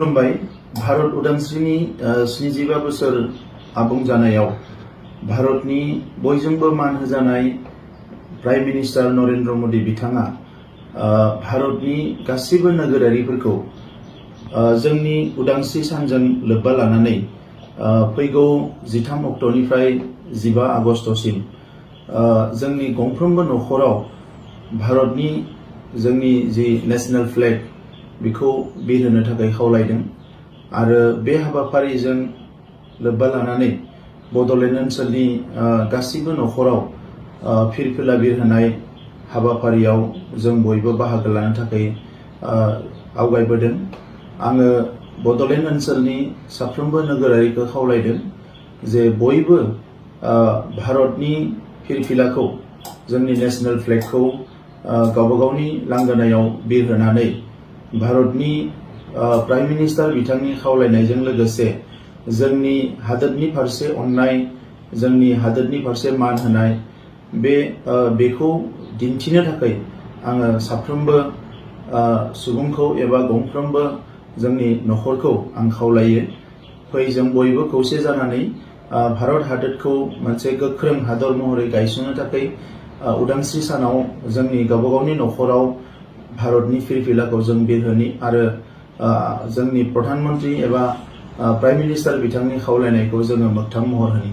खुलुमबाय। भारत उदांस्रिनि 75 बोसोर आबुं जानायाव भारतनि बयजोंबो मान होजानाय प्राइम मिनिस्टार नरेन्द्र मोदी बिथाङा भारतनि गासिबो नोगोरारिफोरखौ जोंनि उदांस्रि सानजों लोब्बा लानानै फैगौ 13 अक्ट'निफ्राय 15 आगस्तसिम जोंनि गंफ्रोमबो नखराव भारतनि जोंनि जि नेशनेल फ्लेग बेखौ बिरहोनो थाखाय खावलायदों आरो बे हाबाफारिजों लोब्बा लानानै बड'लेण्ड ओनसोलनि गासिबो नखराव फिरफिला बिरहोनाय हाबाफारियाव जों बयबो बाहागो लानो थाखाय आवगायबोदों। आङो बड'लेण्ड ओनसोलनि साफ्रोमबो नोगोरारिखौ खावलायदों जे बयबो भारतनि फिरफिलाखौ जोंनि नेशनेल फ्लेगखौ गावबा गावनि लांगोनायाव बिरहोनानै भारतनि प्राइम मिनिस्टार बिथांनि खावलायनायजों लोगोसे जोंनि हादोरनि फारसे अननाय, जोंनि हादोरनि फारसे मान होनाय बेखौ दिन्थिनो थाखाय आङो साफ्रोमबो सुबुंखौ एबा गंफ्रोमबो जोंनि नखरखौ आं खावलायो। फै जों बयबो खौसे जानानै भारत हादोरखौ मोनसे गोख्रों हादर महरै गायसननो थाखाय उदांस्रि सानाव जोंनि गावबा गावनि नखराव भारतनि फिरफिलाखौ जों बिरहोनि आरो जोंनि प्रधान मन्त्रि एबा प्राइम मिनिस्टार बिथांनि खावलायनायखौ जोङो मोगथां महर होनि।